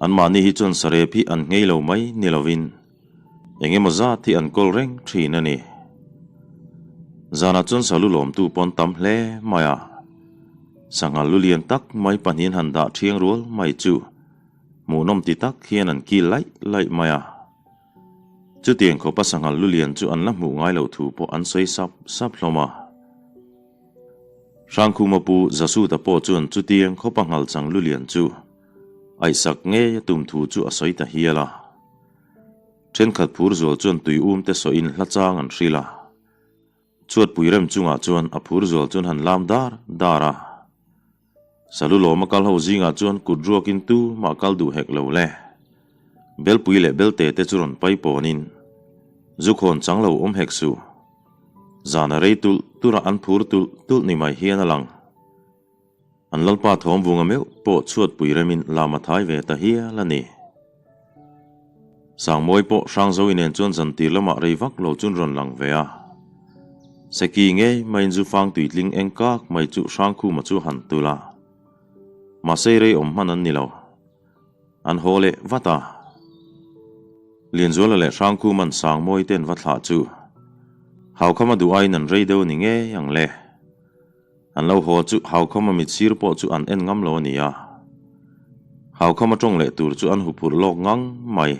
Anmahni hi chuan sarep hi an nghei lo mai ni lovin eng emaw zat hi an kawl reng thin a ni. Zanah chuan salu lawmtu pawn tam hle mai a, sanghal lu lian tak mai pahnihin han dah thiang rual mai chu hmuhnawm ti tak hian an kil laih laih mai a. Chutiang khawpa sanghal lu lian chu an la hmuh ngai loh thu pawh an sawi sap sap hlawm a. Hrangkhuma pu Zasuta pawh chuan chutiang khawpa nghalchang lu lian chu aihsak ngei a tum thu chu a sawi ta hial a. Thenkhat phur zual chuan tui um te sawhin hla chang an hrilh a. Chhuatpui rem chungah chuan a phur zual chuan han lam dar dar a. Salu lawma kal ho zingah chuan kut ruakin tu mah kal duh hek lo le. Belpui leh belte te chu rawn pai pawnin zu khawn chang lo awm hek suh. Zan a rei tulh tulh a an phur tulh tulh ni mai hian a lang. An lalpa thawm vunga meuh pawh chhuatpui remin lam a thai ve ta hial a ni. Sangmawi pawh Hrangzoi nen chuan zantir lamah rei vak lo chun rawn lang ve a. Seki ngei maiin zu fang tuitling eng kak mai chu Hrangkhuma chu han tul a. Mahse rei awm hman an ni lo. An haw leh vat a. Lianzuala leh Hrangkhuma'n Sangmawi te an va thlah chu Haukhama duh aiin an rei deuh a ni ngei ang le. An lo haw chu Haukhama mitsir pawh chu an en ngam lo a ni a. Haukhama tawng leh tur chu an huphurh lawk ngang mai.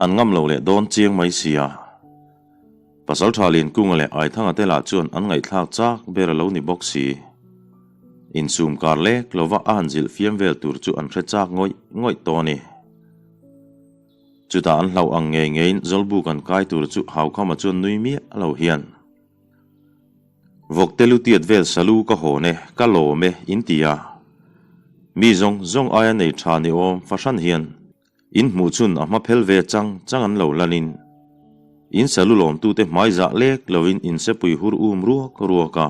An ngam lo leh dawn chiang mai sia. Pasaltha Liankunga leh Aithanga te lah chuan an ngaihthlak chak ber a lo ni bawk si. Insum kar lek lova a han zilh fiam vel tur chu an hre chak ngawih ngawih tawh a ni. Chutah an hlauh ang ngei ngeiin Zawlbuk an kai tur chu Haukhama chuan nui miah lo hian. Vawkte lu tiat vel salu ka hawn e, ka lawm e, in ti a. Mi zawng zawng aia nei tha ni awm fahran hian in hmuh chhun a hma phel ve chang chang an lo lanin in salu lawmtute hmai zah lek lovin in sepui hur um ruak ruak a.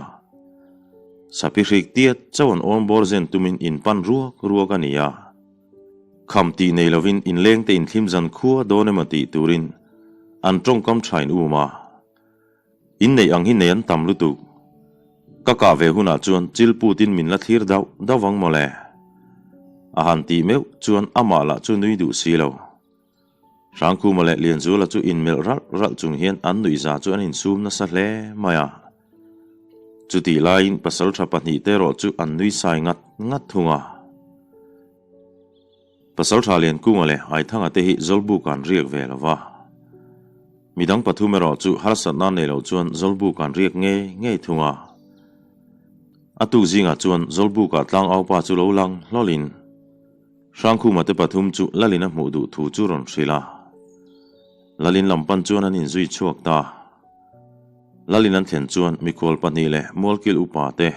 Sapi hrik tiat chauh an awm bawr zen tumin in pan ruak ruak a ni a. Kham tih nei lovin inlengte inthlim zan khua dawn emaw tih turin an tawngkam thain um a. In neih ang hi nei an tam lutuk. Ka kah ve hunah chuan chil putin min la thlir dauh dauh ang mawle. A han tih meuh chuan amah lah chu nui duh si lo. Hrangkhuma leh Lianzuala chu inmelh ralh ralh chung hian an nuihza chu an insum nasa hle mai a. Chutih laiin pasaltha pahnihte erawh chu an nui sai ngat ngat thung a. Pasaltha Liankunga leh Aithanga te hi Zawlbuk an riak ve lo va. Midang pathum erawh chu harsatna nei lo chuan Zawlbuk an riak ngei ngei thung a. A tuk zingah chuan Zawlbukah tlangaupa chu lo lang hlawlin Hrangkhuma te pathum chu Lalin a hmuh duh thu chu rawn hrilh a. Lalin lam pan chuan an inzui chhuak ta. Lalin an thlen chuan mikhual pahnih leh Mualkil upa te,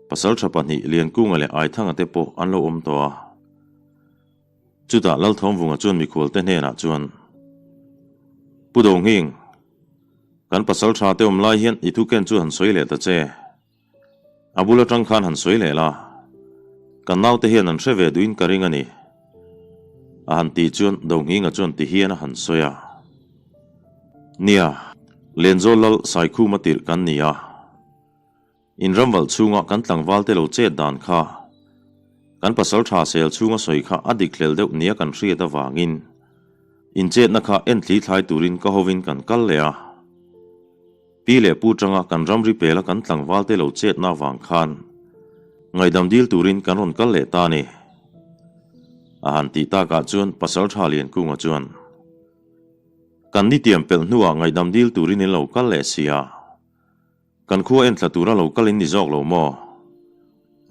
Pasaltha pahnih Liankunga leh Aithanga te pawh an lo awm tawh a. Chutah Lalthawmvunga chuan mikhualte hnenah chuan, Pu Donghing, kan pasaltha te awm lai hian i thuken chu han sawi leh ta che. A bul atang khan han sawi leh la. Kan naute hian an hre ve duhin ka ring a ni. A han tih chuan Donghinga chuan ti hian a han sawi a. Nia, Lenzawl Lal Saikhuma tirh kan ni a. In ramvalh chhunga kan tlangvalte lo chet dan kha kan pasal tha sel chhunga sawi kha a dik hlel deuh nia kan hriat avangin in chetna kha en thli thlai turin ka hovin kan kal leh a. Pi leh pu tanga kan ramri pela kan tlangvalte lo chetna avang khan ngaihdam dil turin kan rawn kal leh ta a ni. A han tih takah chuan pasal tha Liankunga chuan kan nitiam pelh hnuah ngaihdam dil turin in lo kal leh si a. Kan khua en thla tura lo kal in ni zawk lo maw?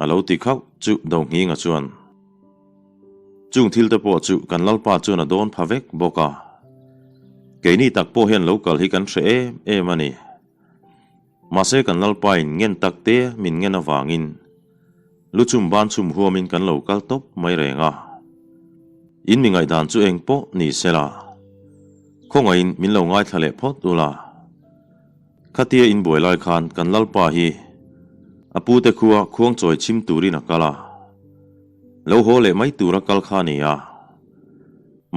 A lo ti khauh chu Dohnginga chuan. Chung thil te pawh chu kan Lalpa chuan a dawn pha vek bawk a. Keini tak pawh hian lo kal hi kan hre em em a ni. Mahse kan Lalpa in ngen tak te min ngen avangin lu chum ban chum huamin kan lo kal tawp mai reng a. In mi ngaihdan chu eng pawh ni sela. Khawngaihin min lo ngaithla leh phawt ula. Khatia inbuai lai khan kan Lalpa hi a pute khua khuang chawi chhim turin a kal a, lo haw leh mai tura kal kha a ni a.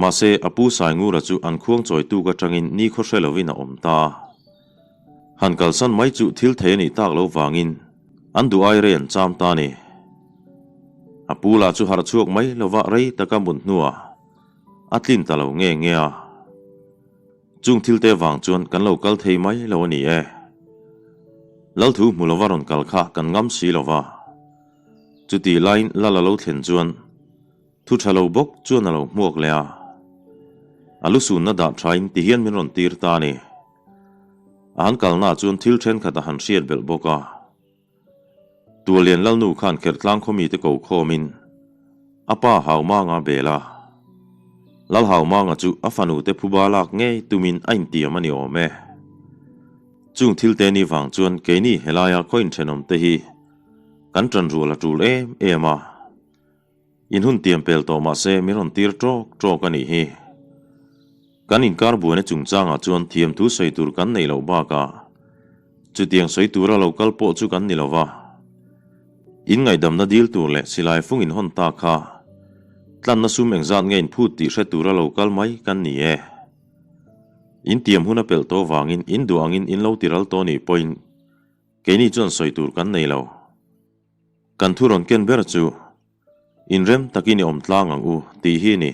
Mahse, a pu Saingura chu an khuang chawi tuk atangin ni khaw hre lovin a awm ta a. Han kalsan mai chu thil thei a nih tak lo vangin an duh ai rei an cham ta a ni. A pu lah chu harh chhuak mai lova rei taka mut hnuah a tlin ta lo nge nge a. Chung thil te vang chuan kan lo kal thei mai lo a ni e. Lalthu hmu lova rawn kal kha kan ngam si lova. Chuti laiin lal a lo thlen chuan thu tha lo bawk chuan a lo hmuak leh a. A lu sunna dah thain tihian min rawn tir ta a ni. A han kalnaah chuan thil thenkhat a han hriat belh bawk a. Tualian Lalnu khan Kherhtlang khawmite ko khawmin a pa Haumanga bel a. Lal Haumanga chu a fanute phuba lak ngei tumin a intiam a ni awm e. Chung thilte ni vang chuan keini helaia khaw inthenawmte hi kan ṭanrual a ṭul em em a. In hun tiam pel tawh mah se min rawn tir ṭawk ṭawk a nih hi. Kan inkar buaina chungchangah chuan thiamthu sawi tur kan neih loh bakah chutiang sawi tura lo kal pawh chu kan ni lo va. In ngaihdamna dil tur leh silai fung in hawn ta kha tlanna sum engzat nge in phut tih hre tura lo kal mai kan ni e. In tiam hun a pelh tawh vangin in duh angin in lo tiral tawh nih pawhin keini chuan sawi tur kan nei lo. Kan thu rawn ken ber chu, Inrem takin i awm tlang ang u tih hi a ni.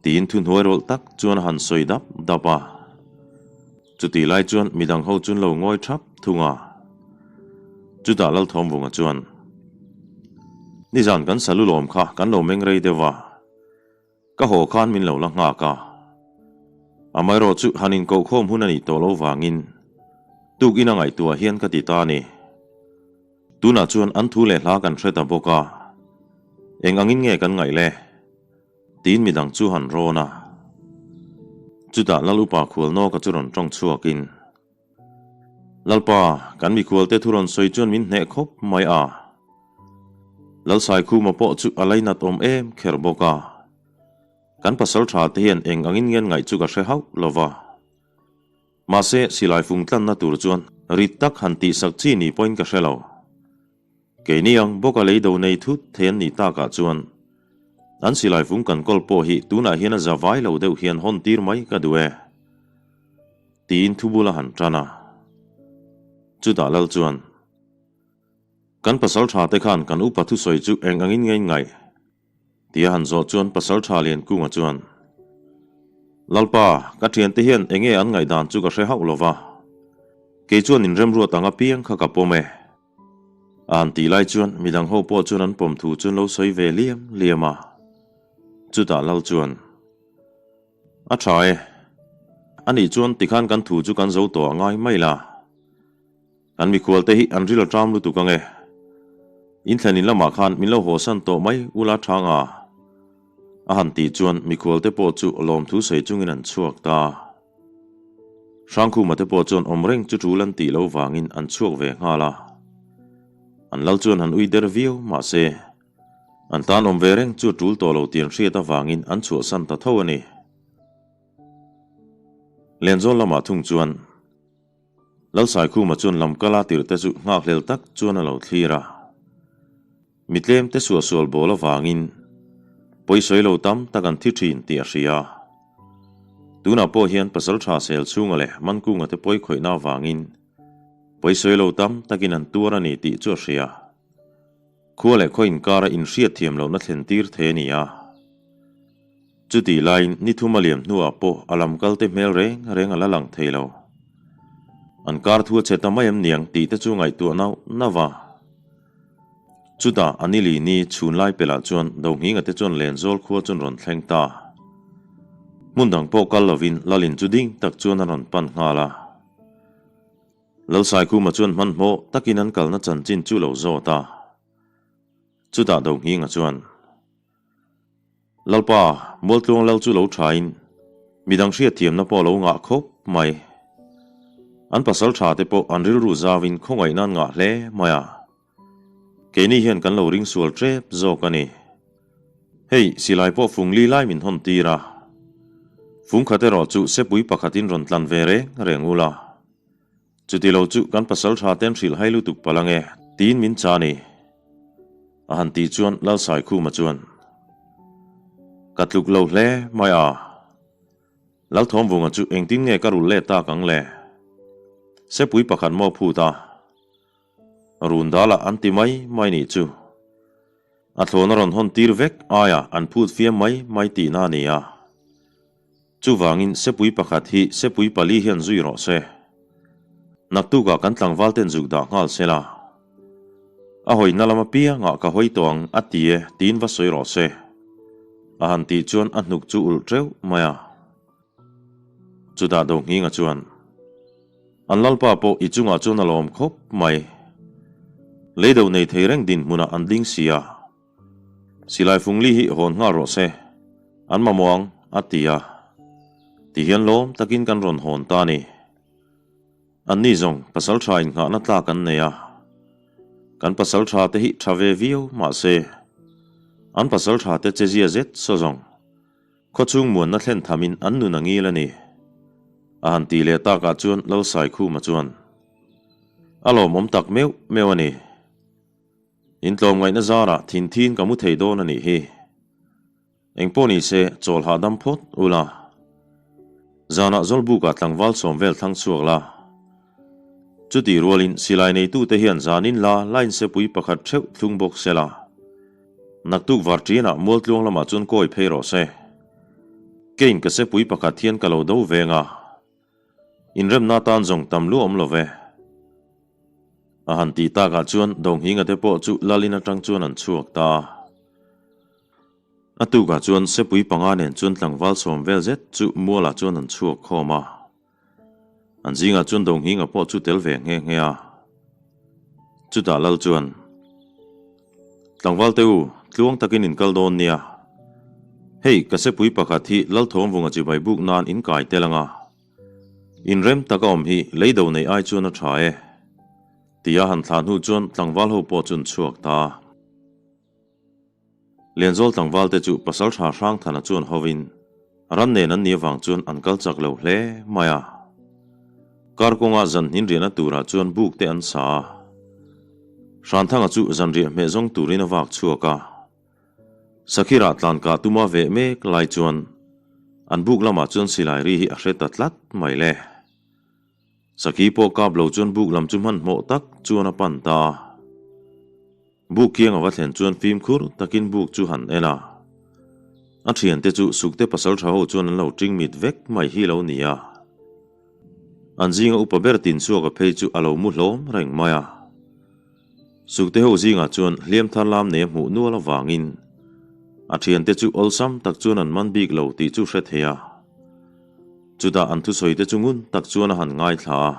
Tiin thu hnuai rawlh tak chuan a han sawi dap dap a. Chutih lai chuan midang ho chuan lo ngawi thap thung a. Chutah Lalthawmvunga chuan, Nizan kan salu lawm kha kan lo meng rei deuh a. Ka haw khan min lo la nghak a. Amaherawh chu han inkohkhawm hun a nih tawh lo vangin tukin a ngaihtuah hian ka ti ta a ni. Tunah chuan an thu leh hla kan hre ta bawk a, eng angin nge kan ngaih le? Tiin midang chu han rawn a. Chutah Lal Upa Khualnawka chu rawn tawng chhuakin, Lalpa, kan mikhualte thu rawn sawi chuan min hneh khawp mai a. Lalsaikhuma pawh chu a lainat awm em kher bawk a. Kan pasal tha te hian eng angin ngen ngaih chu ka hre hauh lo va. Mahse, silai fung tlanna tur chuan rit tak han tihsak chi ni pawhin ka hre lo. Keini ang bawka lei do nei thut thei an nih takah chuan an silai fung kan kawl pawh hi tunah hian a za vai lo deuh hian hawn tir mai ka duh e. Tiin thu bula han tan a. Chutah lal chuan, Kan pasal tha te khan kan upa thusawi chu eng angin nge in ngaih? Tia han zawh chuan pasal tha Liankunga chuan, Lalpa, ka thiante hian eng nge an ngaihdan chu ka hre hauh lo va. Kei chuan inremruat ang apiang kha ka pawm e. A han tih lai chuan midang ho pawh chuan an pawm thu chu an lo sawi ve liam liam a. Chutah lal chuan, A tha e. Anih chuan tikhan kan thu chu kan zo tawh a ngai mai la. Kan mikhualte hi an ril a ṭam lutuk ang e. In thlen in lamah khan min lo hawsan tawh mai ula ṭhang a. A han tih chuan mikhualte pawh chu lawmthu sawi chungin an chhuak ta. Hrangkhuma te pawh chuan awm reng chu ṭul an tih lo vangin an chhuak ve nghal a. An lal chuan han ui der viau mahse, an tan awm ve reng chu a ṭul tawh lo tih an hriat avangin an chhuahsan ta tho a ni. Lenzawl lamah thung chuan Lalsaikhuma chuan lamkala tirhte chu nghakhlel tak chuan a lo thlir a. Mi tlemte suahsual bawl avangin pawisawi lo tam tak an thi thin tih a hria. Tunah pawh hian Pasaltha sel chhunga leh Mankunga te pawi khawihna avangin pawisawi lo tam takin an tuar a ni tih chu a hria. Khua leh khaw inkara inhriat thiam lohna thlen tir thei a ni a. Chutih laiin ni thum a liam hnuah pawh a lam kalte hmel reng reng a la lang thei lo. An kar thu a chhe ta mai em niang tih te chu ngaihtuah nauh nauh a. Chutah a ni li ni chhun lai pelh ah chuan Dohminga te chuan Lenzawl khua chuan rawn thleng ta. Hmun dang pawh kal lovin Lalin chu ding tak chuan a rawn pan nghal a. Lalsaikhuma chuan hmanhmawh takin an kalna chanchin chu lo zawt a. Chutah Dohminga chuan. Lalpa, Mualtluang lal chu lo thain, midang hriatthiamna pawh a lo ngah khawp mai. An pasal tha te pawh an rilru zauin khawngaihna an ngah hle mai a. Keini hian kan lo ring sual tep zawk a ni. Hei, silai pawh fung li lai min hawn tir a. Fung khat erawh chu sepui pakhatin rawn tlan ve reng reng ula. Chuti lo chu kan pasal tha ten hrilh hai lutuk palh ange, tiin min cha ni. A han tih chuan Lalsaikhuma chuan, Ka tluk lo hle mai a. Lalthawmvunga chu engtin nge ka rul let tak ang le? Sepui pakhat maw phut a? Run dalah an ti mai mai nih chu. A thlawna rawn hawn tir vek aia an phut fiam mai mai tihna a ni a. Chuvangin sepui pakhat hi sepui pali hian zui rawh se. Naktukah kan tlangval ten zuk dah nghal se la. A hawina lam apiangah ka hawi tawh ang a ti e tiin va sawi rawh se. A han tih chuan a hnuk chu ulh teuh mai a. Chutah Dohnginga chuan, An lalpa pawh i chungah chuan a lawm khawp mai. Leido nei thei reng dinhmunah an ding si a. Silai fungli hi hawn nghal rawh se, an mamawh ang, a ti a. Tihian lawm takin kan rawn hawn ta a ni. Anni zawng pasal tha innghahna tlak an nei a. Kan pasal tha te hi tha ve viau mah se, an pasal tha te chezia zet saw zawng Khawchhung muanna thlen thamin an nun a ngil a ni. A han tih leh takah chuan Lalsaikhuma chuan, A lawmawm tak meuh meuh a ni. In tlawmngaihna zarah thin thin ka mu thei dawn a nih hi. Engpawh ni se chawl hahdam phawt ula. Zanah Zawlbukah tlangval sawm vel thlang chhuak la. Chutih rualin silai neitute hian zanin la line sepui pakhat theuh thlung bawk se la. Naktuk varṭianah Mualtluang lamah chuan kawi phei rawh se. Kein ka sepui pakhat hian ka lo do veng a. Inremna tan zawng tam lu awm lo ve. A han tih takah chuan Donghingate pawh chu Lalin atang chuan an chhuak ta a. A tukah chuan sepui panga nen chuan tlangval sawm vel zet chu mualah chuan an chhuak khawm a. An zingah chuan Donghingate pawh chu tel ve nghe nghe a. Chutah Lal chuan, Tlangval te u, tluang takin in kal dawn nia. Hei, ka sepui pakhat hi Lalthawmvunga chibai buk nan in kai tel anga. In rem taka awm hi lei do nei ai chuan a tha e. Tia han thlah hnu chuan tlangval ho pawh chu an chhuak ta. Lianzawl tlangval te chu pasal tha Hrangthana chuan hovin ran nen an nih avang chuan an kal chak lo hle mai a. Kar kawnga zan hnin riahna turah chuan buk te an sa a. Hranthanga chu zan riah hmeh zawng turin a vak chhuak a. Sakhirah tlan kah tuma veh mek lai chuan an buk lamah chuan silai ri hi a hre ta tlat mai le. Sakhi pawh kap lo chuan buk lam chu hmanhmawh tak chuan a pan ta a. Buk kiang a va thlen chuan fimkhur takin buk chu han en a. A thiante chu sukte pasal tha ho chuan an lo ṭing mit vek mai hi lo ni a. An zinga upa ber tin chhuak a phei chu a lo mu hlawm reng mai a. Sukte ho zingah chuan hliam thar lam nei a hmuh nual avangin a thiante chu awlsam tak chuan an man bik lo tih chu hre thei a. Chutah an thusawi te chu ngun tak chuan a han ngaithla a.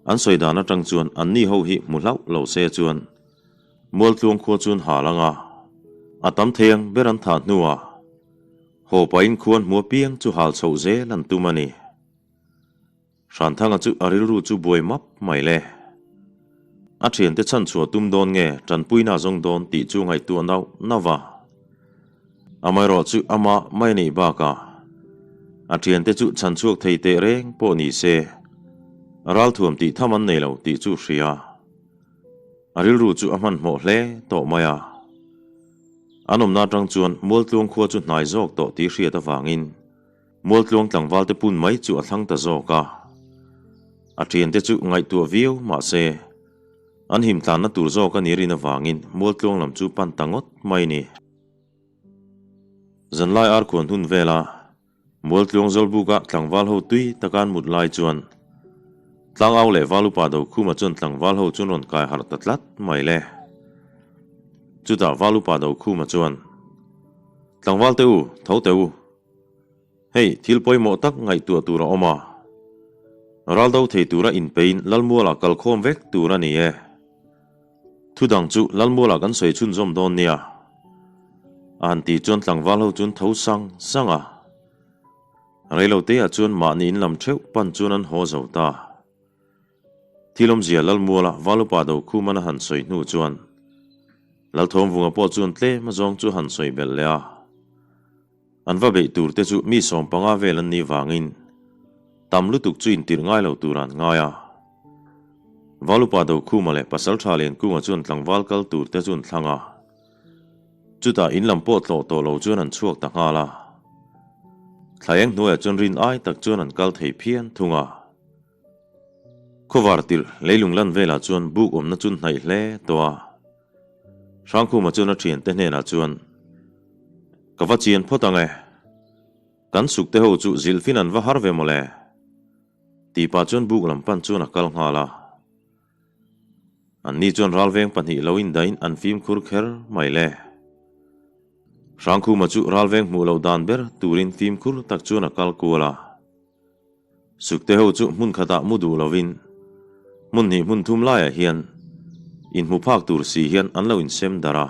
An sawi dan atang chuan anni ho hi hmu hlauh lo se chuan Mualtluang khua chuan hal anga a tam thei ang ber an thah hnuah haw pahin khuan hmu apiang chu hal chhoh zel an tum a ni. Hranthanga chu a rilru chu buai map mai le. A thiante chhan chhuah tum dawn nge tanpuina zawng dawn tih chu ngaihtuah nauh nauh va. Amaherawh chu amah mai neih bakah a thiante chu chhan chhuak thei teh reng pawh ni se, ralthuam tih tham an nei lo tih chu hria. A rilru chu a hmanhmawh hle tawh mai a. An awmna atang chuan Mualtluang khua chu hnai zawk tawh tih hriat avangin Mualtluang tlangval te pun mai chu a thlang ta zawk a. A thiante chu ngaihtuah viau mah se, an him tlanna tur zawk a ni rin avangin Mualtluang lam chu pan ta ngawt mai ni. Zanlai arkhuan hun vela Mualtluang Zawlbuka tlangval ho tui taka an mut lai chuan Tlangau leh Valupa Dokhuma chuan tlangval ho chuan rawn kai harh ta tlat mai le. Chutah Valupa Dokhuma chuan, Tlangval te u, tho teh u. Hei, thil pawimawh tak ngaihtuah tur a awm a. Ral do thei tura inpeiin Lalmualah kalkhawm vek tur a ni e. Thu dang chu Lalmualah kan sawi chhunzawm dawn nia. A han tih chuan tlangval ho chuan tho sang sang a. Reiloteah chuan mahni in lam theuh pan chuan an haw zo ta. Thil awmzia Lalmuala Valupa Dokhuman a han sawi hnu chuan Lalthawmvunga pawh chuan tlem azawng chu a han sawi belh leh a. An va beih tur te chu mi 15 vel an nih vangin tam lutuk chu intirh ngai lo tur an ngai a. Valupa Dokhuma leh Pasaltha Liankunga chuan tlangval kal tur te chu an thlang a. Chutah in lam pawh tlawh tawh lo chuan an chhuak ta nghal a. Thla eng hnuaiah chuan rin ai tak chuan an kal thei phian thung a. Khawvar tirh leilung lan velah chuan buk awmna chu hnaih hle tawh a. Hrangkhuma chuan a thiante hnenah chuan, Ka va chian phawt ang e. Kan sukte ho chu zilhfin an va har ve mawle. Tih pah chuan buk lam pan chuan a kal nghal a. Anni chuan ralveng pahnih lo indahin an fimkhur kher mai le. Hrangkhuma chu ralveng hmuh loh dan ber turin fimkhur tak chuan a kal kual a. Sukte ho chu hmun khatah mu duh lovin hmun hnih hmun thum laiah hian inhmu phak tur si hian an lo insem darh a.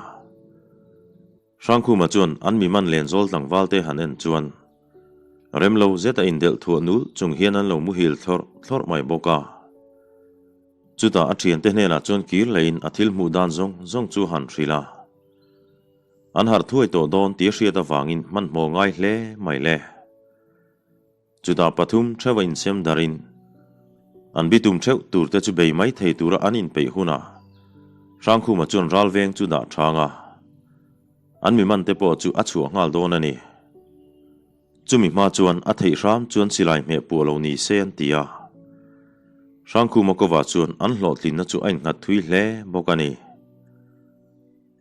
Hrangkhuma chuan an mi man len zawl tlangval te han en chuan rem lo zet a indelh thuah nul chung hian an lo muhil thlawrh thlawrh mai bawk a. Chutah a thiante hnenah chuan kir leiin a thil hmuh dan zawng zawng chu han hrilh a. An harh thuai tawh dawn tih a hriat avangin hmanhmawh ngai hle mai le. Chutah pathum theuh a insem darin an bitum theuh tur te chu bei mai thei tura an inpeih hunah Hrangkhuma chuan ralveng chu dah thang a, an mi man te pawh chu a chhuah nghal dawn a ni. Chumi hma chuan a theih hram chuan silai hmeh puah lo ni se an ti a. Hrangkhuma kovah chuan an hlawhtlinna chu a innghat thui hle bawk a ni.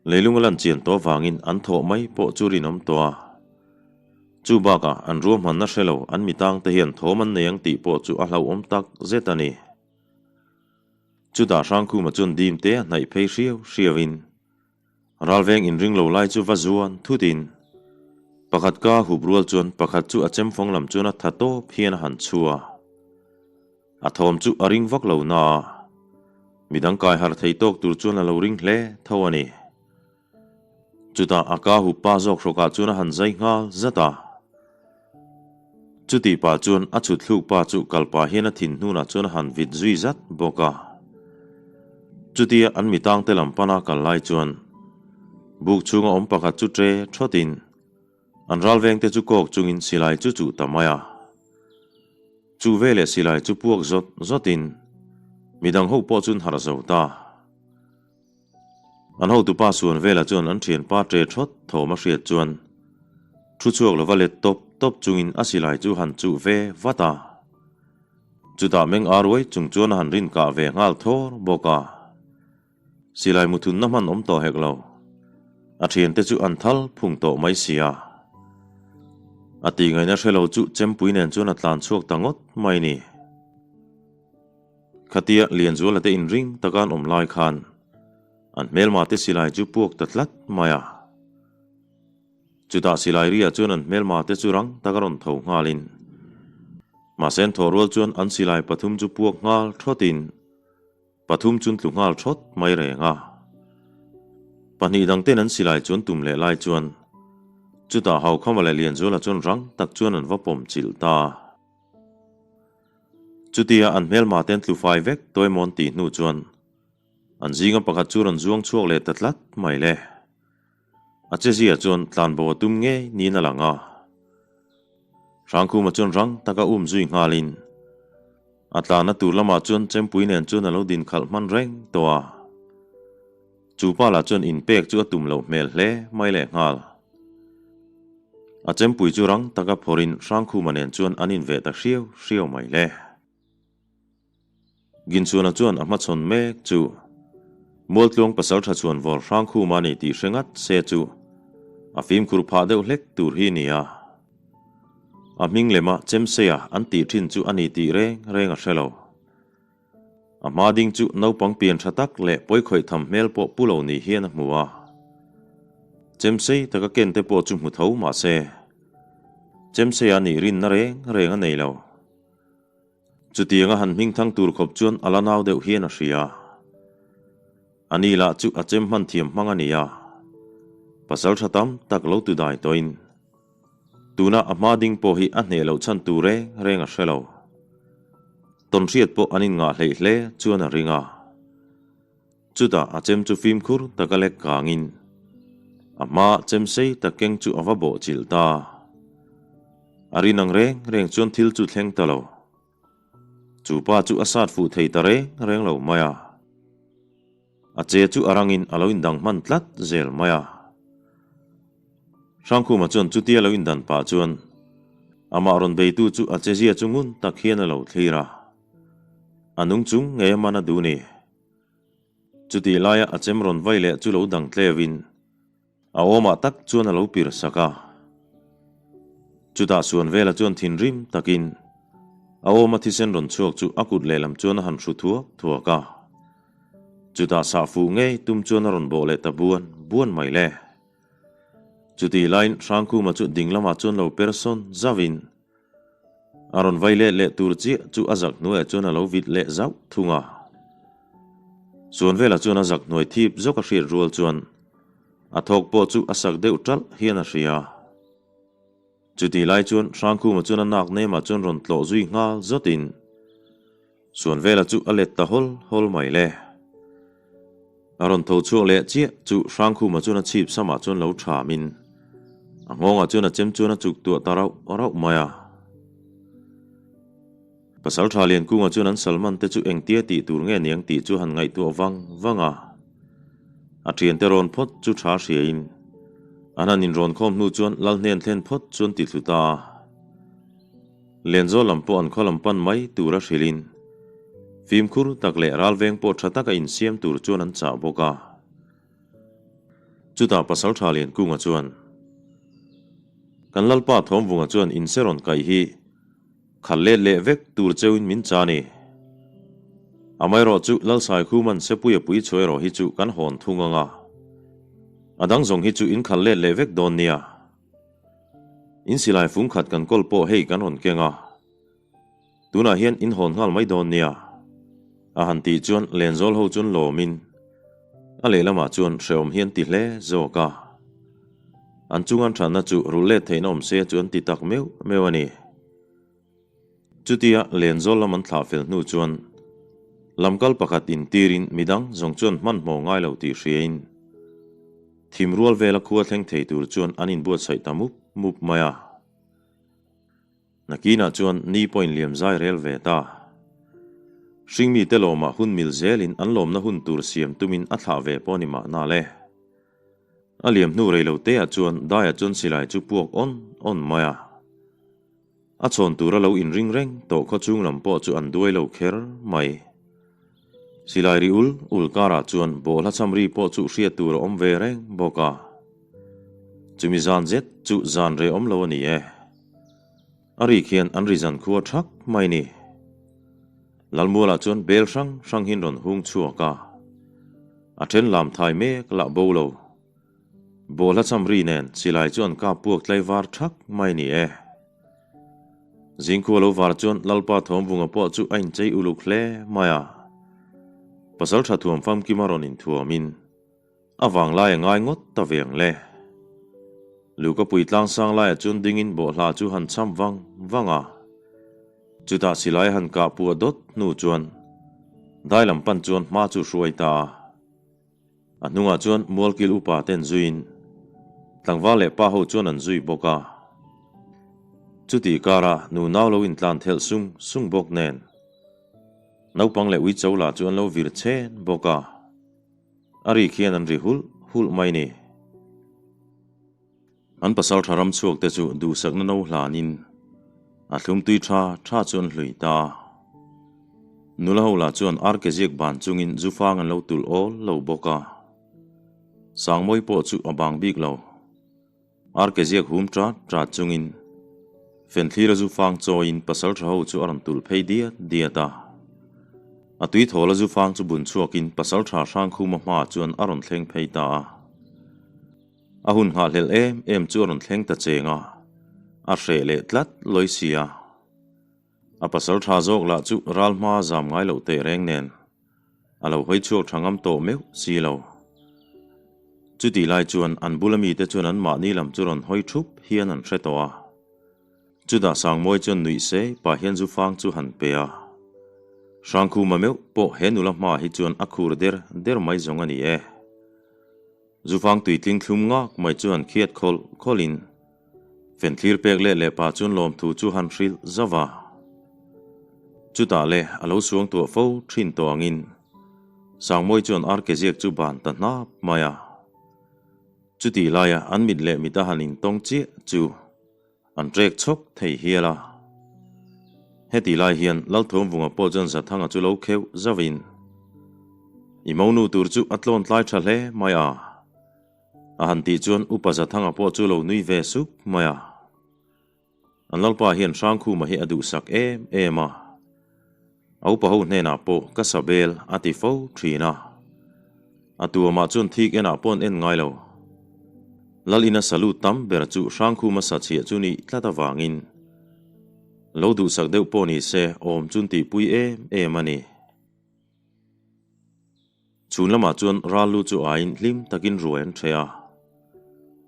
Leilung a lan chian tawh avangin an thawh mai pawh chu rinawm tawh a. Chu bakah an ruahmanna hre lo an mitangte hian thawm an nei ang tih pawh chu a hlauhawm tak zet a ni. Chutah Hrangkhuma chuan dim te a hnaih phei hriau hriauin ralveng inring lo lai chu va zuan thutin pakhat ka hup rual chuan pakhat chu a chemfawng lam chuan a tha tawp hian a han chhu a. A thawm chu a ring vak lo na a, midang kai harh thei tawk tur chuan a lo ring hle tho a ni. Chutah a ka hup pa zawk hrawkah chuan a han zai nghal zat a. Chutih pah chuan a chhut thluk pa chu kal pah hian a thin hnunah chuan a han vit zui zat bawk a. Chutia an mitangte lam pana kal lai chuan buk chhunga awm pakhat chu tre thawtin an ralvengte chu kawk chungin silai chu chuh ta mai a. Chu veleh silai chu puak zawt zawtin midang ho pawh chu an harh zo ta. An hotupa suan velah chuan an thianpa ṭe thawt thawm a hriat chuan thu chhuak lova let tawp tawp chungin a silai chu han chuh ve vat a. Chutah meng ar uai chung chuan a han rin kah ve nghal thawr bawk a. Silai muthunna hman awm tawh hek lo. A thiante chu an thal phung tawh mai si a. A tihngaihna hre lo chu chempui nen chuan a tlan chhuak ta ngawt mai ni. Khatia Lianzuala te inring taka an awm lai khan an hmelma te silai chu puak ta tlat mai a. Chutah silai riah chuan an hmelma te chu rang taka rawn tho nghalin mahse an thawh rual chuan an silai pathum chu puak nghal thawtin pathum chun tlu nghal thawt mai reng a. Pahnih dang ten an silai chuan tum leh lai chuan chutah Haukhama leh Lianzuala chuan rang tak chuan an va pawm chilh ta. Chutia an hmelma ten tlu fai vek Toimawn tih hnu chuan an zinga pakhat chu rawn zuang chhuak leh ta tlat mai le. A chezia chuan tlanbo a tum ngei niin a lang a. Hrangkhuma chuan rang taka um zui nghalin a tlanna tur lamah chuan chempui nen chuan a lo din khalh hman reng tawh a. Chu pa lah chuan inpek chu a tum loh hmel hle mai leh nghal. A chempui chu rang taka phawrhin Hrangkhuma nen chuan an inveh ta hriau hriau mai le. Ginchhuana chuan a hmachhawn mek chu Mualtluang pasaltha chhuan vawr Hrangkhuma a ni tih hre ngat se chu a fimkhur phah deuh hlek tur hi nia. A hming lema Chemseia an tih thin chu a ni tih reng reng a hre lo. A hma ding chu naupang pian tha tak leh pawikhawih tham hmel pawh pu lo ni hian a hmu a. Chemsei taka ken te pawh chu hmu tho mah se, Chemseia nih rinna reng reng a nei lo. Chutianga han hming thang tur khawp chuan a la nau deuh hian a hria. A ni lah chu a chem hman thiam hmang a ni a, pasal tha tam tak lo tu dai tawhin tuna a hma ding pawh hi a hneh loh chhan tur reng reng a hre lo. Tawnhriat pawh an inngah hleih hle chuan a ring a. Chutah a chem chu fimkhur taka lek kangin a hma chem sei tak keng chu a va bawh chilh ta. A rin ang reng reng chuan thil chu thleng ta lo. Chu pa chu a sat fuh thei ta reng reng lo mai a. A che chu a rangin a lo indang hman tlat zel mai a. Hrangkhuma chuan chutia lo indan pah chuan amah rawn beitu chu a chezia chu ngun tak hian a lo thlir a. A nung chung ngei a man a duh ni. Chutih laia a chem rawn vai leh chu lo dang tlevin a awmah tak chuan a lo pir sak a. Chutah Suanvela chuan thinrim takin a awma thisen rawn chhuak chu a kut lehlam chuan a han hru thuak thuak a. Chutah sah fuh ngei tum chuan a rawn bawh leh ta buan buan mai le. Chutih laiin Hrangkhuma chu ding lamah chuan lo per sawn zauhin a rawn vai let leh tur chiah chu a zak hnuaiah chuan a lo vit leh zauh thung a. Suanvela chuan a zak hnuai thip zawk a hriat rual chuan a thawk pawh chu a sak deuh ṭalh hian a hria. Chutih lai chuan Hrangkhuma chuan a nak nemah chuan rawn tlawh zui nghal zawtin Suanvela chu a let ta hawl hawl mai le. A rawn tho chhuak leh chiah chu Hrangkhuma chuan a chhip samah chuan lo thamin a nghawngah chuan a chem chuan a chuk tuah ta rauh rauh mai a. Pasaltha Liankunga chuan an Salman te chu engtia tih tur nge niang tih chu han ngaihtuah vang vang a. A thiante rawn phawt chu tha hriain an han inrawn khawm hnu chuan Lal hnen thlen phawt chuan ti thlu ta a. Lenzawl lam pawh an khaw lam pan mai tura hrilhin fimkhur tak leh ralveng pawh tha taka insiam tur chuan an chah bawk a. Chutah Pasaltha Liankunga chuan, Kan Lalpa Thawmvunga chuan inse rawn kaih hi khalh let leh vek tur cheuin min cha ni. Amaherawh chu Lalsaikhuman Sepuia pui chhuah erawh hi chu kan hawn thung ang a, a dang zawng hi chu in khalh let leh vek dawn nia. In silai fung khat kan kawl pawh hei kan rawn keng a, tunah hian in hawn nghal mai dawn nia, a han tih chuan Lenzawl ho chuan lawmin a lehlamah chuan hrehawm hi an ti hle zawk a. An chung an thatna chu rulh let theihna awm se chu an ti tak meuh meuh a ni. Chutia Lenzawl lam an thlah fel hnu chuan lamkal pakhat intirin midang zawng chuan hmanhmawh ngai lo tih hriain Thim rual vela khua thleng thei tur chuan an inbuatsaih ta mup mup mai a. Nakinah chuan ni pawh inliam zai rel ve ta. Hringmite lawmah hun mil zelin an lawmna hun tur siam tumin a thlah ve pawh a ni mahna le. A liam hnu rei lo teah chuan daiah chuan silai chu puak awn awn mai a. A chhawn tura lo inring reng tawh khaw chung lam pawh chu an duai lo kher mai. Silai ri ul ul karah chuan bawhhla cham ri pawh chu hriat tur a awm ve reng bawk a. Chumi zan zet chu zan reh awm lo a ni e. A rik hian an ri zan khua thak mai ni. Lalmualah chuan bel hrang hrang hin rawn hung chhuak a. A then lam thai mek lah bo lo. Bawhhla cham ri nen silai chu an kap puak tlai var thak mai ni e. Zingkhua lo var chuan Lalpa Thawmvunga pawh chu a inchei uluk hle mai a. Pasal tha thuam famkima rawn inthuamin a vanglai a ngai ngawt ta ve ang le. Lukapui tlangsang laiah chuan dingin bawhhla chu han cham vang vang a. Chutah silai a han kah puah dawt hnu chuan dai lam pan chuan hma chu hruai ta a. A hnungah chuan Mualkil upa ten zuiin tlangval leh pa ho chuan an zui bawk a. Chutih karah nu nau lo intlan thelh sung sung bawk nen naupang leh uicho lah chu an lo vir chhen bawk a, a rik hian an ri hulh hulh mai ni. An pasal tha ram chhuak te chu duhsakna no hlanin a thlum tui tha tha chu an hlui ta a. Nula ho lah chuan ar ke ziak ban chungin zu fang an lo tulh awl lo bawk a. Sangmawi pawh chu a bang bik lo. Ar ke ziak hum tat tat chungin Fenthlira zu fang chawiin pasal tha ho chu a rawn tulh phei diat diat a. A tui thawla zu fang chu bun chhuakin pasal tha Hrangkhuma hmaah chuan a rawn thleng phei ta a. A hun nghahhlelh em em chu a rawn thleng ta cheng a, a hreh leh tlat lawi si a. A pasal tha zawk lah chu ral hma zam ngai loh teh reng nen a lo hawi chhuak tha ngam tawh meuh si lo. Chutih lai chuan an bula mite chuan an mahni lam chu rawn hawi thup hian an hre tawh a. Chutah Sangmawi chuan nuih se pah hian zu fang chu han pe a. Hrangkhuma meuh pawh he nula hmaah hi chuan a khur der der mai zawng a ni e. Zufang tuitling thlum ngak mai chu han khiat khawlh khawlhin Fenthlir pek leh leh pah chuan lawmthu chu han hrilh zauh a. Chutah le a lo suang tuah fo thin tawh angin Sangmawi chuan ar ke ziak chu ban ta hnap mai a. Chutih laia an mit leh mit a han intawng chiah chu An trek chhawk thei hial a. Heti lai hian Lalthawmvunga pawh chuan Zathanga chu lo kheuh zauhin. I monu tur chu a tlawn tlai tha hle mai a. A han tih chuan Upa Zathanga pawh chu lo nui ve sup mai a. An lalpa hian Hrangkhuma hi a duhsak em em a. A upa ho hnenah pawh ka sa bel a ti fo thin a. A tuamah chuan thik enah pawh an en ngai lo. Lal ina salut tam ber chu Hrangkhuma sa chhiah chu nih tlat avangin lo duhsak deuh pawh ni se awm chun tihpui em em a ni. Chhun lamah chuan ral lu chu aiin hlim takin ruai an ṭheh a.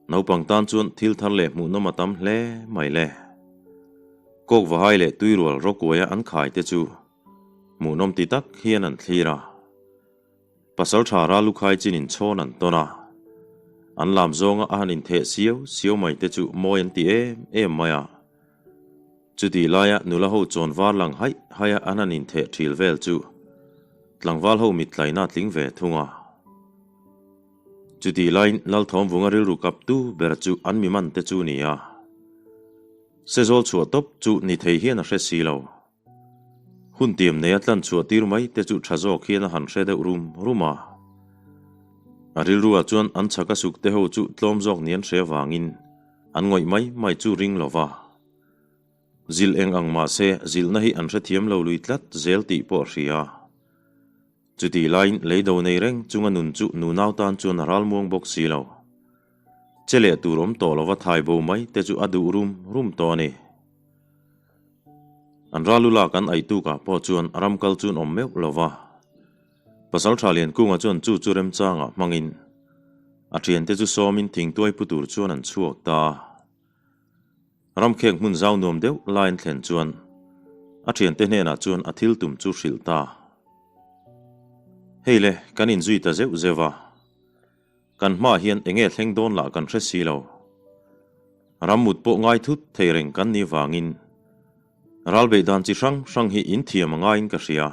Naupang tan chuan thil thar leh hmuhnawm a tam hle mai le. Kawk vahai leh tuirual rawkuaia an khai te chu hmuhnawm ti tak hian an thlir a. Pasalṭha ral lu khai chin inchhawn an tawn a. An lam zawnga a han intheh siau siau mai te chu mawi an ti em em mai a. Chutih laia nula ho chawn var lang haih haih a an han intheh ṭhil vel chu tlangval ho mittlaina a tling ve thung a. Chutih laiin Lalthawmvunga rilru kaptu ber chu an mi man te chu ni a. Sezawl chhuah tawp chu ni thei hian a hre si lo. Hun tiam neia tlan chhuah tir mai te chu tha zawk hian a han hre deuh rum rum a. A rilruah chuan an chhaka suk te ho chu tlawm zawk ni an hre avangin an ngawih mai mai chu ring lo va. Zilh eng ang mah se zilhna hi an hrethiam lo lui tlat zel tih pawh a hria. Chutih laiin leido nei reng chunga nun chu nunau tan chuan a ralmuang bawk si lo. Che leh tur awm tawh lova thai bo mai te chu a duh rum rum tawh a ni. An ral u lak an aitukah pawh chuan ram kal chun awm meuh lo va. Pasalṭha Liankunga chuan chu chu remchangah hmangin a ṭhiante chu sawmin thingtuai pu tur chuan an chhuak ta a. Ramkhek hmun zau nuam deuh laiin thlen chuan a thiante hnenah chuan a thil tum chu hrilh ta. Hei le, kan inzui ta zeuh zeuh a. Kan hmaah hian eng nge thleng dawn lah kan hre si lo. Rammut pawh ngai thut thei reng kan nih vangin ralbeih dan chi hrang hrang hi inthiam a ngaiin ka hria.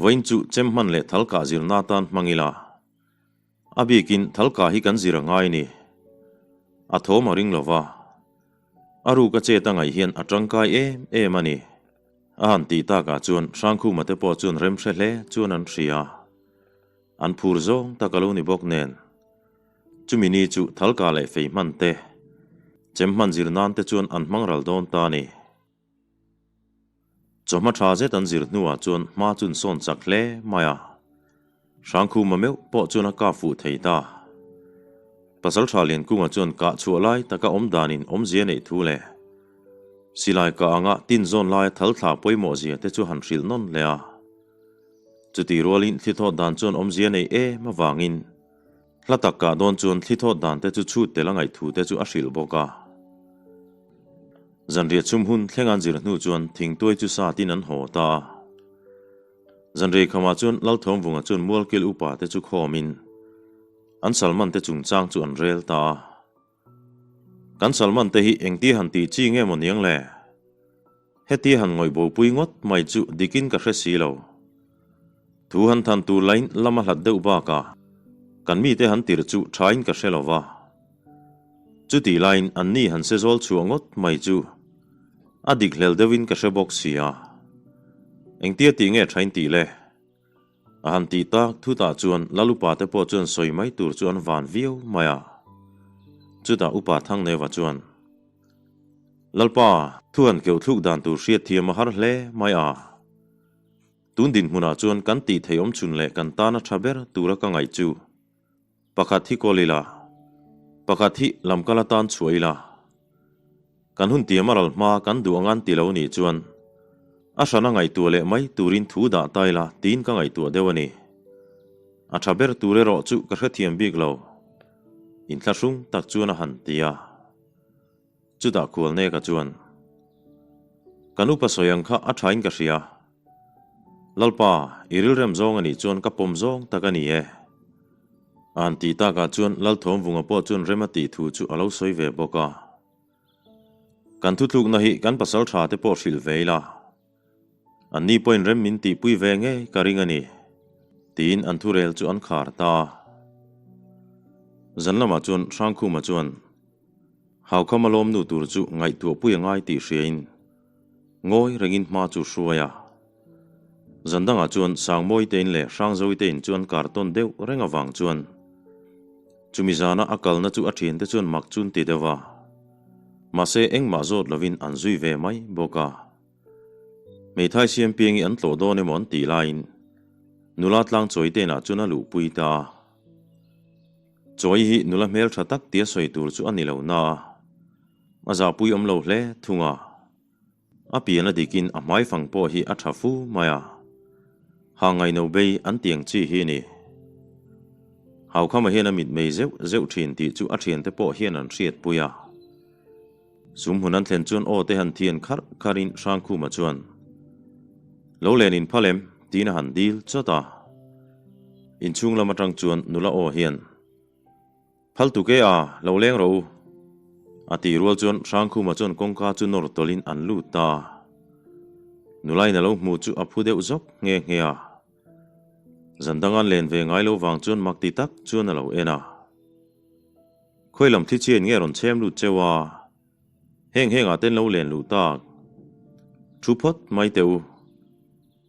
Vawiin chu chem hman leh thalkah zirna atan hmang ila. A bikin thalkah hi kan zir a ngai ni. A thawm a ring lo va. A ruk a chet a ngaih hian a tangkai em em a ni. A han tih takah chuan Hrangkhuma te pawh chuan rem hre hle chuan an hria. An phur zawng tak a lo ni bawk nen. Chumi ni chu thalkah leh fei hman te, chem hman zir nan te chuan an hmang ral dawn ta a ni. Chawhma tha zet an zir hnuah chuan hma chun sawn chak hle mai a. Hrangkhuma meuh pawh chuan a kah fuh thei ta. Pasaltha Liankunga chuan kah chhuah lai taka awm danin awmzia neih thu leh silai kah anga tin zawn laia thal thla pawimawh zia te chu han hrilh nawn leh a. Chutih rualin thlithawt dan chuan awmzia nei em avangin Hla tak kah dawn chuan thli thawt dan te chu chhut tel a ngaih thu te chu a hrilh bawk a. Zanriah chhum hun thleng an zir hnu chuan thingtuai chu satin an haw ta a. Zanrei khamah chuan Lalthawmvunga chuan Mualkil upa te chu khawmin an Salman te chungchang chu an rel ta a. Kan Salman te hi engtia han tih chi nge maw niang le? Hetia han ngawih bopui ngawt mai chu dikin ka hre si lo. Thu han than tur lain lam a hlat deuh bakah kan mite han tirh chu thain ka hre lo va. Chutih laiin anni han se zawl chhuah ngawt mai chu a dik hlel deuhin ka hre bawk si a. Engtia tih nge thain tih le? A han tih tak thutah chuan Lal upa te pawh chuan sawi mai tur chu an van viau mai a. Chutah Upa Thangneuva chuan, Lalpa, thu han keuh thluk dan tur hriat thiam a har hle mai a. Tun dinhmunah chuan kan tih theih awm chhun leh kan tana tha ber tura ka ngaih chu pakhat hi kawl ila, pakhat hi lamkal atan chhuah ila. Kan hun tiam a ral hma kan duh ang an ti lo nih chuan a hrana ngaihtuah leh mai turin thu dah ta ila tiin ka ngaihtuah deuh a ni. A tha ber tur erawh chu ka hrethiam bik lo. Inthlahrung tak chuan a han ti a. Chutah Khualneka chuan, Kan upa sawi ang kha a thain ka hria. Lalpa, i rilrem zawng a nih chuan ka pawm zawng tak a ni e. A han tih takah chuan Lalthawmvunga pawh chuan rem a tih thu chu a lo sawi ve bawk a. Kan thutlukna hi kan pasal tha te pawh hrilh ve ila. Anni pawhin rem min tihpui ve ngei ka ring a ni, tiin an thurel chu an khar ta a. Zan lamah chuan Hrangkhuma chuan Haukhama lawmnu tur chu ngaihtuahpui a ngai tih hriain, Ngawi rengin hma chu hruai a. Zan dangah chuan Sangmawi te in leh Hrangzawi te in chu an kar tawn deuh reng avang chuan chumi zana a kalna chu a thiante chuan mak chu an ti deuh a. Mahse engmah zawt lovin an zui ve mai bawk a. Hmeithai siampiangi an tlawh dawn emaw an tih laiin nula tlang chawi te inah chuan a luhpui ta a. Chawi hi nula hmeltha tak tia sawi tur chu a ni lo na a, a zahpui awm lo hle thung a. A pian a dikin a hmaifang pawh hi a tha fu mai a, ha ngaino bei an tiang chi hi a ni. Haukhama hian a mitmei zeuh zeuh thin tih chu a thiante pawh hian an hriatpui a. Sum hmun an thlen chuan aw te han thian kharh kharhin Hrangkhuma chuan, Lo len in phal em? tiin a han dil chawt a. Inchhung lam atang chuan nula aw hian, Phal tuk e a, lo leng rawh u. A tih rual chuan Hrangkhuma chuan kawngka chu nawr tawlhin an lut ta a. Nulain a lo hmuh chu a phu deuh zawk nghe nghe a. Zan danga len ve ngai lo vang chuan mak ti tak chuan a lo en a. Khawi lam thli chiain nge rawn chhem lut cheu a? Heng hengah ten lo len luh tak. Thu phawt mai teh u.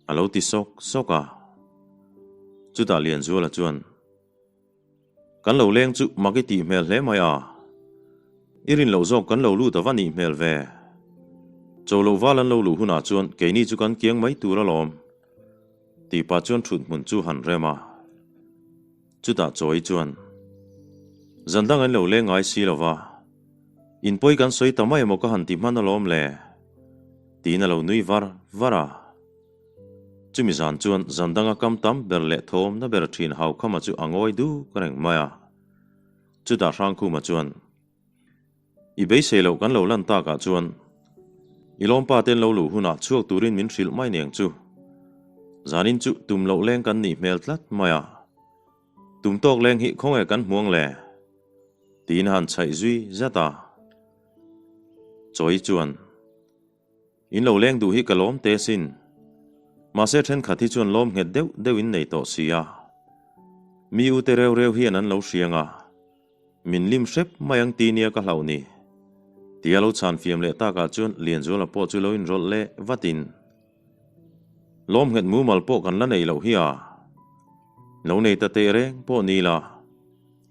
A lo ti sawk sawk a. Chutah Lianzuala chuan. Kan lo leng chu mak i tih hmel hle mai a. I rin loh zawk kan lo lut a va nih hmel ve. Cho loh val an lo luh hunah chuan keini chu kan kiang mai tur alawm. Tih pah chuan thut hmun chu han rem a. Chutah chawi chuan, Zan dang an lo leng ngai si lo va, in pawi kan sawi ta mai emaw ka han ti hman alawm le. Tiin a lo nui var var a. Chumi zan chuan zan danga kam tam ber leh thawmna ber thin Haukhama chu a ngawi duk reng mai a. Chutah Hrangkhuma chuan, I beisei loh kan lo lan takah chuan i lawmpa ten lo luh hunah chhuak turin min hrilh mai niang chu. Zanin chu tum loh leng kan nih hmel tlat mai a. Tum tawk leng hi khawnge kan hmuang le? Tiin a han chhaih zui zat a. Chawi chuan. In lo leng duh hi ka lawm te sin. Mahse thenkhat hi chuan lawm nghet deuh deuh in nei tawh si a. Mi u te reu reu hian an lo hriang a. Min lim hrep mai ang ti nia ka hlauh ni. Tia lo chhan fiam leh takah chuan Lianzuala pawh chu lo inrawlh leh vatin. Lawm nghet mumal pawh kan la nei loh hi a. Lo nei ta teh reng pawh ni la.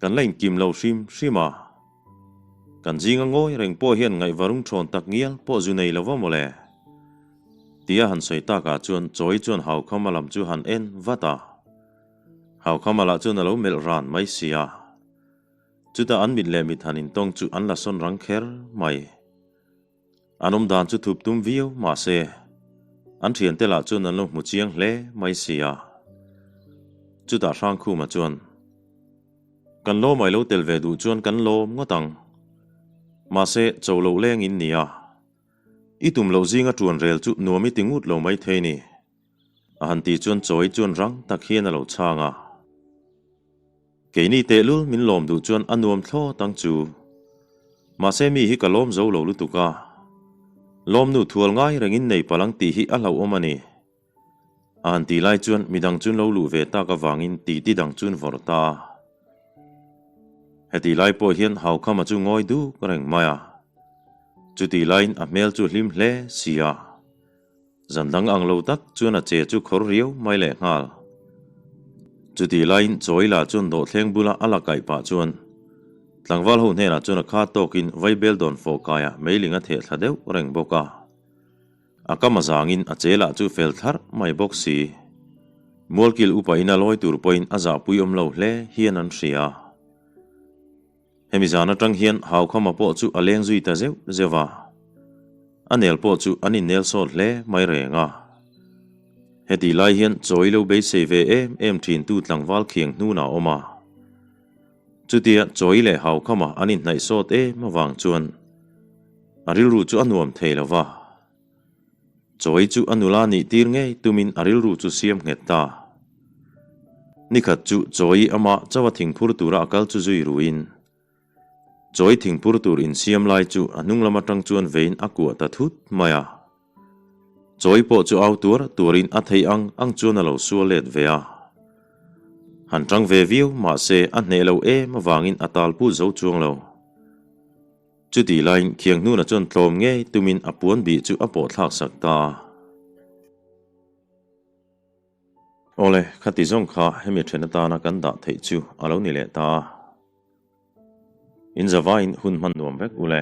Kan la inkim lo hrim hrim a. Kan zinga ngawi reng pawh hian ngaihvarung thawn tak ngial pawh zu nei lo va mawle. Tia han sawi takah chuan Chawi chuan Haukhama lam chu han en vat a. Haukhama lah chuan a lo melh ran mai si a. Chutah an mit leh mit han intawng chu an la sawn rang kher mai. An awm dan chu thup tum viau mahse, an thiante lah chuan an lo hmu chiang hle mai si a. Chutah Hrangkhuma chuan, Kan lawm ai lo tel ve duh chuan kan lawm ngawt ang. Mahse, cho loh leng in ni a. I tum loh zinga tuan rel chu nuam i ti ngut lo mai thei ni. A han tih chuan chawi chuan rang tak hian a lo chhang a. Keini tehlul min lawm duh chuan a nuam thlawt ang chu. Mahse mi hi ka lawm zo lo lutuk a. Lawmnu thual ngai rengin nei palh ang tih hi a hlauhawm a ni. A han tih lai chuan midang chun lo luh ve tak avangin titi dang chun vawrh ta a. Hetih lai pawh hian Haukhama chu ngawi duk reng mai a. Chutih laiin a hmel chu hlim hle si a. Zan dang ang lo tak chuan a che chu khawr riau mai leh nghal. Chutih laiin Chawila chuan dawhthleng bula a la kaih pah chuan tlangval ho hnenah chuan a kha tawkin vaibel dawn fawh kaiah meiling a theh thla deuh reng bawk a. A kam a zangin a che lah chu fel thlarh mai bawk si. Mualkil upa in a lawi tur pawhin a zahpui awm lo hle hian an hria. Hemi zan atang hian Haukhama pawh chu a leng zui ta zeuh zeuh a. A nel pawh chu an innel sawt hle mai reng a. Hetih lai hian chawi lo beisei ve em em thintu tlangval khiang hnunah a awm a. Chutia chawi leh Haukhama an inhnaih sawt em avang chuan a rilru chu a nuam thei lo va. Chawi chu a nula nih tir ngei tumin a rilru chu siam nghet ta. Nikhat chu Chawi amah chauha thingphur tura a kal chu zui ruin, Chawi thingphur tur insiam lai chu a hnung lam atang chuan vein a kuah ta thut mai a. Chawi pawh chu au tuar tuarin a thei ang ang chuan a lo sual let ve a. Han tang ve viau mahse a hneh lo em avangin a talput zo chuang lo. Chutih laiin Khianghnuna chuan tlawm ngei tumin a puan bih chu a pawh thlak sak ta a. Awle, khati zawng kha hemi then atana kan dah theih chu a lo ni leh ta a. In zavaiin hun hman nuam vek ule.